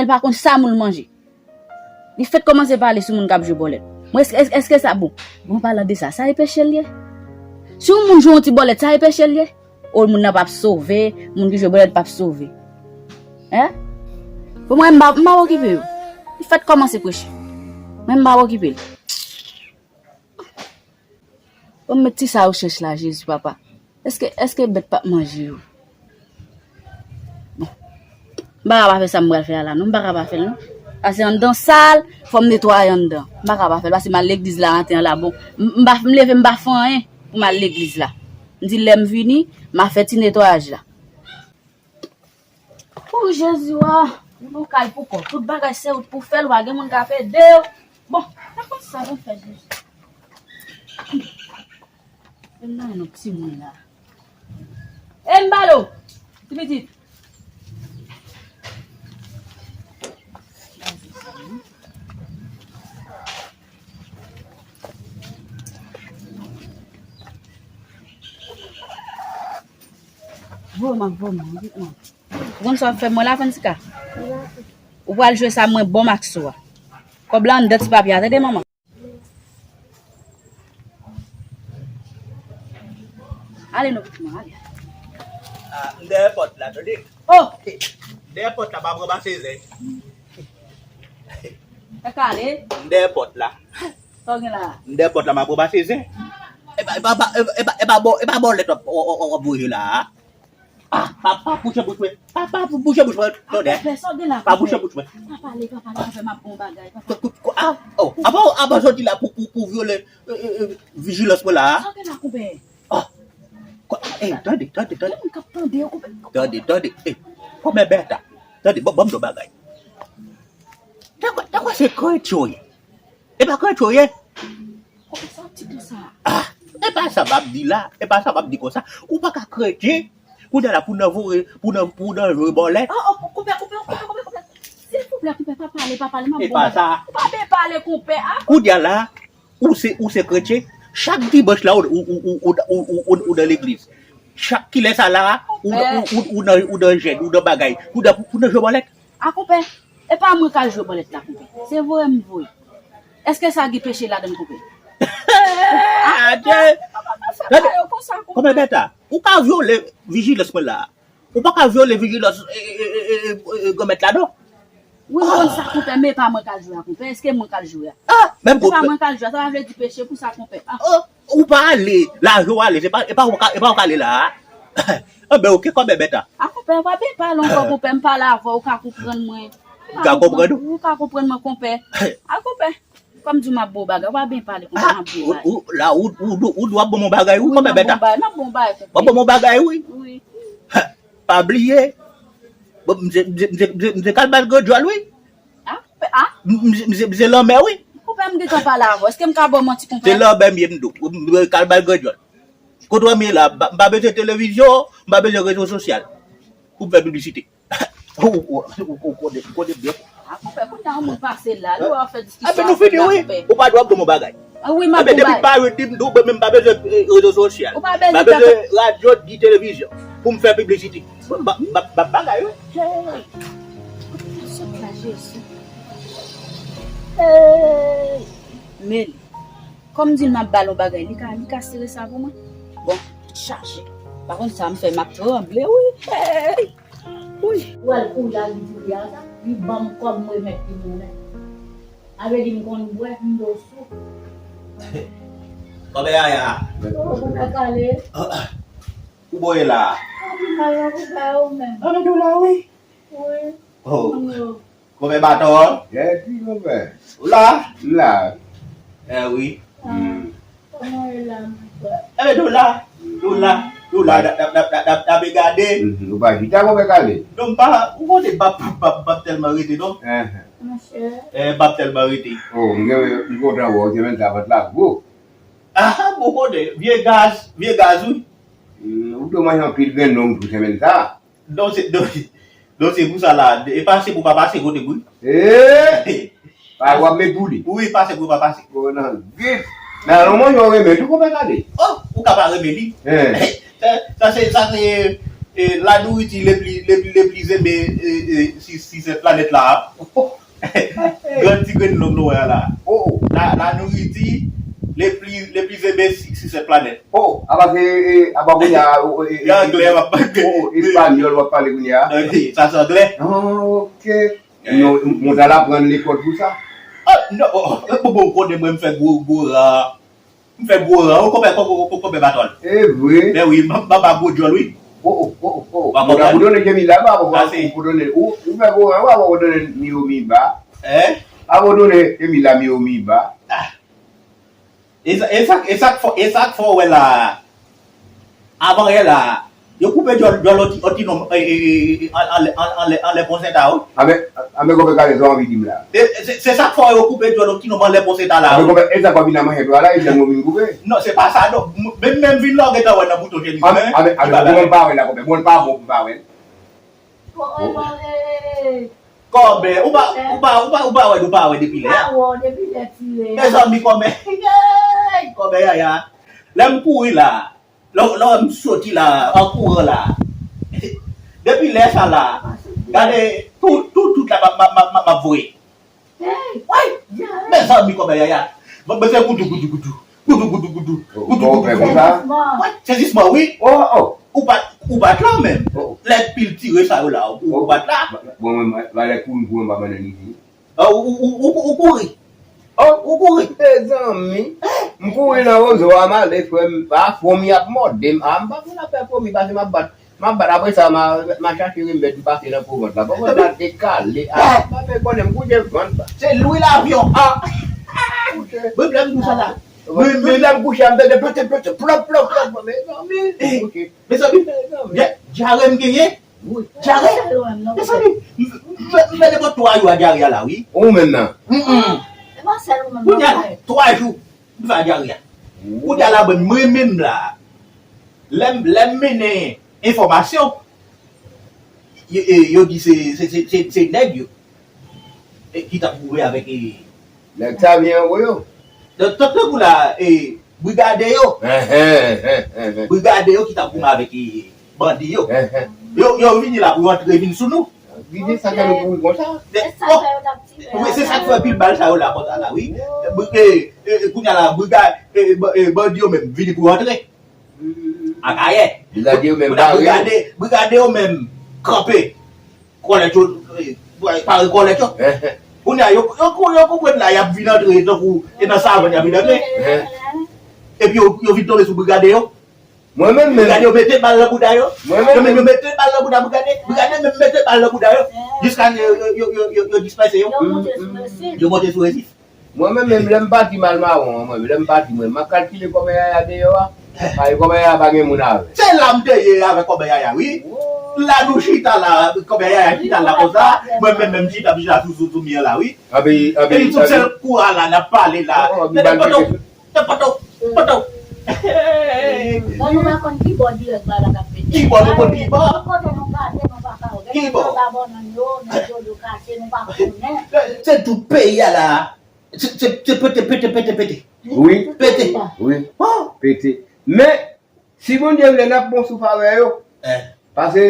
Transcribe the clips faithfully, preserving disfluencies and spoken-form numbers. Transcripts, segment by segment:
Li pa konn sa moun manje. Li fèk kòmanse pale sou moun k ap jwe bòlèt. Bon, èske, èske, èske sa bon? Bon, palan de sa, sa e peche l ye? Si yon moun jwe yon ti bòlèt, sa e peche l ye? O, moun nan p ap sove, moun ki jwe bòlèt p ap sove. Hein? Bon, mwen, m pa, m pa okipe yo. Li fèk kòmanse preche. Mwen, m pa okipe l. Bon, m met ti sa yo chèch la, Jezi, papa. Èske, èske bèt p ap manje yo? Bon. M pa ka pa fè sa m pral fè a la, non. M pa ka pa fè l, non. Paske anndan sal, fò m netwaye anndan. M pa ka pa fè l, paske m al legliz la maten an la, bon. M, m pa, m leve, m pa fè anyen pou m al legliz la. M di lè m vini, m a fè ti netwayaj la. O Jezi, wa, yon kay pou kò. Tout bagay se ou pou fè l, ou pa gen moun k ap ede w. Bon, pa konn sa pou fè, Jezi. Menm nan yon ti moun la. E m balo, ti pitit. Voye m, voye m, vit non. Ou konn sa w ap fè mwen la, Fansika? Ou pral jwe sa mwen ban m ak sou a. Kòb la anndan ti papye a, tande, manman. Ale non, pitit mwen, ale. Ah, m dèyè pòt la, tande. Oh! M dèyè pòt la, pa pran pase zen. Fè kale. M dèyè pòt la. Sa w gen la? M dèyè pòt la, pa pran pase zen. E pa, e pa, e pa, e pa, e pa bò, e pa bòlèt w ap, w ap, w ap voye la a. Ah, pa, pa bouche bouch mwen. Pa, pa bouche bouch mwen, tande. Pè, sa w gen la, pa bouche bouch mwen. Pa pale, pa pale, konpè, m ap bon bagay, pa pale. Ko, ko, ko, ah, oh, apa, apa soti la pou, pou, pou vyole, eh, eh, eh, vijilans mwen la a? Sa w gen la, konpè? Ah, ko, eh, tande, tande, tande. Gen moun k ap tande yo, konpè. Tande, tande, eh, konpè Bèta. Tande, ban, ban m di w bagay. Dakò, dakò, se kretyen w ye. E pa kretyen w ye. Konpè, sa w di konsa? Ah, e pa sa m ap di la, e pa sa m ap di konsa. Ou pa ka kretyen, kounye a la pou nan voye, pou nan, pou nan jwe bòlèt. Oh, oh, konpè, konpè, konpè, konpè, konpè. Silvouplè, konpè, pa pale, pa pale, m ap bon bagay. E pa sa. Ou pa byen pale, konpè, ah. Kounye a la, ou se, ou se kretyen, chak dimanch la, ou, ou nan legliz. Chak kilè sa la, ou, ou, ou, ou nan, ou nan jèn, ou nan bagay, ou nan, ou nan jwe bòlèt. Ah, konpè, e pa mwen k al jwe bòlèt la, konpè. Se voye m voye. Èske sa gen peche ladan l, konpè? Adye! Tande, konpè Bèta, ou ka vyole vijilans mwen la. Ou pa ka vyole vijilans, eh, eh, eh, eh, eh, granmèt la, non. Wi, m konn sa, konpè, men e pa mwen k al jwe a, konpè. Èske mwen k al jwe a? Ah, menm konpè. E pa mwen k al jwe a, sa pa vle di peche pou sa, konpè. Ah. Oh, ou pa ale, lajan w ale, se pa, e pa ou ka, e pa ou ka ale la a. Enben, oke, kòmè Bèta. Ah, konpè, ou pa byen pale ankò, konpè, m pale avè w, ou ka konprann mwen. Ou ka konprann ou? Ou ka konprann mwen, konpè. Ah, konpè, kòm di m ap bon bagay, ou pa byen pale, konpè, m ap bon bagay. Ou, ou, la, ou, ou, ou, ou dwe ap bon bagay, wi, kòmè Bèta. M ap bon bagay, m ap bon bagay, konpè. W ap bon bagay, wi. Wi. Pa bliye. Bon, m se, m se, m se, m se, m se kalbas grandyòl, wi. Ah, ah. M, m se, m se, m se lanmè, wi. Konpè, m gentan pale avè w. Èske m ka ba w manti, konpè? Se lanmè m ye, m di w. M, m, kalbas grandyòl. Kote w ye la, m pa, m pa bezwen televizyon, m pa bezwen rezo sosyal pou m fè piblisite. Ou, ou, ou, ou, ou konnen, ou konnen byen. Ah, konpè, kounye a yon moun pase la, li wè w ap fè diskisyon avè l la, konpè. Enben, nou fini, wi. Ou pa dwe ap bon bagay. Ah wi, m ap bon bagay. Enben, depi m pa redi m, m pa bezwen, eh, rezo sosyal. Ou pa bezwen, m pa bezwen radyo, ni televizyon pou m fè piblisite. M ap, m ap, m ap bagay, wi. Hey! Sot la, Jezi. Hey! Men, kòm di l m ap ba l yon bagay, li ka, li ka sere sa pou mwen. Bon, tout chaje. Pa konn sa m fè, m ap tranble, wi. Hey! Wi. Ou wè l kouri al di Julia sa, li ban m kòb m remèt li mwen menm. Sa vle di m konn bwè, m dosou. Kòmè Yaya. Oh, konpè Kale. Ou bò ye la. Konpè Yaya, konpè ou menm. Anben nou la, wi. Wi. Oh. Konpè Baton. Jèdi, konpè. Ou la? M la. Eh wi. Ah, kòman w ye la, mon frè? Enben, nou la, nou la, nou la, n ap, n ap, n ap, n ap, n ap gade. Mhm, ou pa chita, konpè Kale? Non, m pa, ou konnen, m pa, m pa, m pa tèlman rete, non. Enhen. Monchè. Eh, m pa tèlman rete. Oh, m gen, m kontan wè w, semèn sa vant la gwo. Ah, bon, konnen, vye gaz, vye gaz, wi. Hmm, ou dwe manje anpil grenn nonm tou semèn sa. Non, se, non, non, se pou sa la. E pase pou pa pase kote m, wi. Eee! Pa w ap met pou li. Wi, pase pou pa pase. Bon, nan gif. Men alon manje w renmen tou, konpè Kale. Oh, ou ka pa renmen li. Hen. Sa, sa se, sa se, E, la nouriti le pli, le, le pli enbe, e, e, si, si sèt planèt la. Gran ti grenn long nou wè a la. Oh, la, la nouriti le pli, le pli enbe si, si sèt planèt. Oh, apa se, e, apa kounye a, oh, e, e, anglè, w ap pale. Oh, oh, espanyòl, w ap pale kounye a. Ok, sa se anglè. Ah, ok. Eh. Non, mwen t al aprann lekòl pou sa. Ah, non, oh, oh, bon, bon, konnen mwen, m fè gwo, gwo ran. M fè gwo ran, ou konpè, konpè, konpè batòl. E vre. Ben wi, m, m ap ba gwo djòl, wi. Oh, oh, oh, oh, oh. Ou abandone Kemila, pa abandone, ou, ou fè gwo ran, ou abandone Miyomiba. Eh? Abandone Kemila Miyomiba. Ah. E sa, e sa, e sa k fò, e sa k fò wè la. Avan yè la, yo koupe djòl, djòl oti, oti non, e, e, e, e, an, anlè, an, anlè, anlè pon senta, wi. Anben, anben, konpè Kale, sa w anvi di m la. E, se, se sa k fè yo koupe djòl oti non anlè pon senta la, wi. Anben, konpè, e sa k w ap vin nan manchèt ou a la, e djòl mwen vin koupe. Non, se pa sa, non. M, menm, menm vin la, w gentan wè nan bouton jeni. Anben, anben, anben, bon, m pa wè la, konpè. Bon, l pa bon, m pa wè. Kòmè, ou pa, ou pa, ou pa, ou pa wè, nou pa wè depi lè a. Mezanmi, kòmè. Kòmè yaya. Lè m kouri la, lè, lè m soti la, an kouran la. Depi lè sa la, gade, tout, tout, tout la, m ap, m ap, m ap, m ap, m ap voye. Wi, mezanmi, kòmè yaya. Mwen, mwen fè goudou, goudou, goudou. Goudou, goudou, goudou. Goudou, goudou, goudou. Sezisman, wi. Oh, oh. Ou pa, ou pa t la menm. Oh. Lè pil tire sa yo la, ou, ou pa t la. Bon, mwen, mwen, mwen, lè kouri, kouri, mwen pa nan lidi. Ah, ou, ou, ou, ou, ou kouri. Oh, ou kouri. Mezanmi. M kouri nan wozo a, m ale, frè m. Ah, fomi ap mòde m. Ah, m pa konn afè fomi, pase m ap bat. M ap bat, apre sa, m a, m a chache remèd, m pase nan pwovant la. Pwovant la dekale. Ah, m pa menm konnen, m kouche vant la. Se lwi lavyon. Ah. Mwen, lè m kouche la. Mwen, mwen, lè m kouche, m tande pete, pete, plòp, plòp, plòp. Mezanmi. Mezanmi. Dya-, dyare m genyen. Dyare. Mezanmi. M, m, m fè nenpòt twa jou a dyare a la, wi. Ou menm nan. Mm, mm. Kounye a, twa jou. M fè dyare a. Kounye a la, mwen menm la, lè m, lè m mennen enfòmasyon, yo, e, yo di se, se, se, se, se nèg yo, e, ki t ap goumen avèk, e, nèg sa vyen anwo yo. Donk, tankou la, e, brigade yo. Brigade yo ki t ap goumen avèk, e, bandi yo. Yo, yo vini la pou yo antre vin sou nou. Gide sa fè nou kouri konsa. Se sa k fè yo t ap tire. Wi, se sa k fè pil bal sa yo la konsa la, wi. Bri-, e, e, e, kounye a la, brigade, e, e, ba-, e, bandi yo menm vini pou yo antre. Akayè. Brigade yo menm bare. Brigade, brigade yo menm kanpe. Kòlèt yo, e, pare kòlèt yo. Kounye a, yo, yo, yo konprann la, y ap vin antre, tankou, e nan savann, y ap vin antre. Epi yo, yo vin tonbe sou brigade yo. Mwen menm menm. Brigade yo mete bal nan bouda yo. Mwen menm menm. Yo mete bal nan bouda brigade. Brigade menm mete bal nan bouda yo. Jiska yo, yo, yo, yo, yo, yo dispèse yo. Yo monte sou resif. Yo monte sou resif. Mwen menm menm, lè m pati m al mawon an, mwen, lè m pati mwen, m ap kalkile kòmè yaya deyò a. Paske kòmè yaya pa gen moun avè l. Se la m te ye avèk kòmè yaya, wi. La nou chita la, kòmè yaya chita la konsa. Mwen menm, menm chita, m chita sou, sou, sou mi an la, wi. Epi tout sèl kou a la, n ap pale la. Poto, poto, poto. Bon, nou pa konn ki bò dirèk bal la t ap pete. Ki bò, nou konn ki bò? Kote nou gade, nou pa ka wè. Ki bò? Anba bannann yo, nèg yo, yo kache, nou pa konnen. Se tout peyi a la. Se, se, se pete, pete, pete, pete. Wi. Pete. Wi. Pete. Men, si Bondye vle, n ap bon souf avè yo. Paske,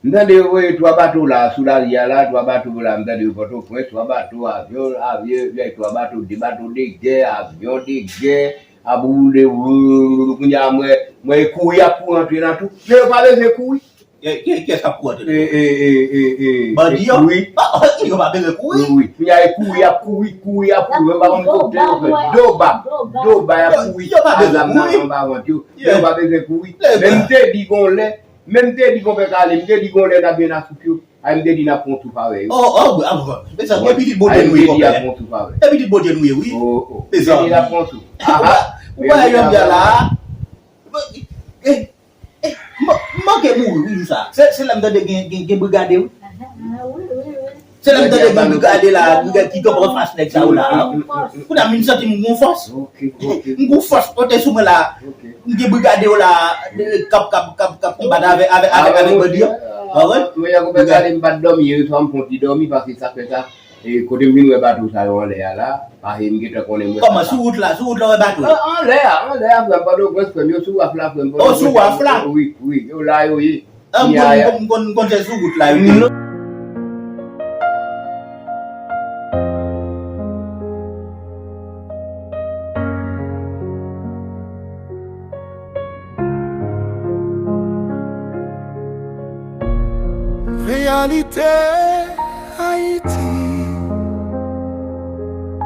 m tande yo voye twa bato la, sou lari a la, twa bato la, m tande yo Pòtoprens, twa bato, avyon, avyon, twa bato, de bato de gè, avyon de gè, ap woule, woule, kounye a, mwen, mwen kouri ap kouri antre nan tou. Men yo pa bezwen kouri. Kiyès k ap kouri antre? Bandi yo? Wi. Yo pa bezwen kouri. Wi, wi. Kounye a, e kouri, y ap kouri, kouri, y ap kouri. Mwen pa konn kote yo fè. Do ba. Do ba, y ap kouri. Yo pa bezwen kouri. Anba vant yo. Yo pa bezwen kouri. Men m te di gon lè, men m te di konpè Kale, m te di gon lè n ap vin asout yo. A, m te di n ap pran souf avè yo. Oh, oh, ah, mezanmi, e pitit Bondye nou ye, konpè. E pitit Bondye nou ye, wi. Oh, oh. Mezanmi. M te di n ap pran souf. Ou pa, ou pa wè jan m ye a la. Eh, eh, m, m manke mouri, wi, jou sa. Se, se lè m tande gen, gen, gen brigade, wi. Se lè m tande gen brigade la, brigade ki kanpe anfas nèg sa yo la. Kounye a, m vin santi m gon fòs. M gon fòs pote sou mwen la. M gen brigade yo la, k ap, k ap, k ap, k ap konbat avèk, avèk, avèk, avèk bandi yo. Mwen, yon brigade, m pa t dòmi, yè swa m fon ti dòmi, paske sa fè sa. E kote m vin wè bato sa yo anlè a la, paske m gentan konnen mwen. Kòman, sou wout la, sou wout la w wè bato yo? An, anlè a, anlè a, frè m, Pòtoprens, frè m, yo sou waf la, frè m, Pòtoprens. Oh, sou waf la? Wi, wi, yo la yo ye. Ah, m konn, m konn, m konn fè sou wout la, wi. Non. Reyalite.